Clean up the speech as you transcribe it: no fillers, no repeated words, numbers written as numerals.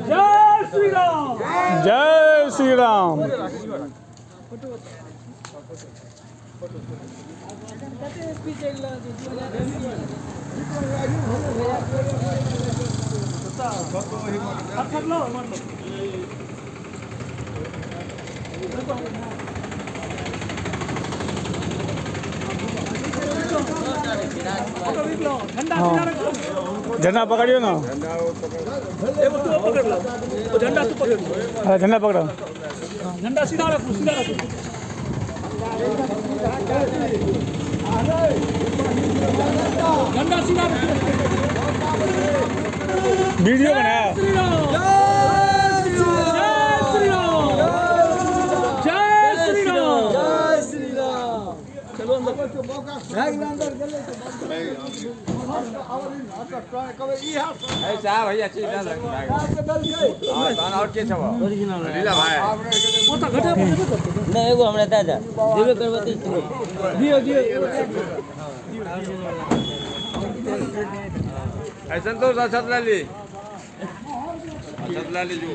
जय श्री राम। जय श्री राम। लो मार लो। झंडा सीधा रखो। झंडा पकड़ियो ना। एगो तू पकड़ लो, वो झंडा तू पकड़ लो। हाँ, झंडा पकड़ो। झंडा सीधा रखो, सीधा रखो। झंडा सीधा रखो। वीडियो बनाया। श्री राम, जय श्री राम, जय श्री राम, जय श्री राम। चलो अंदर। भैया चीज ना और के छौ लीला भाई। वो तो घटे करते। नहीं एगो हमरा दे दे देबे करबै तऽ दियो दियो। ऐसा तो सत लाली, सत लाली जो।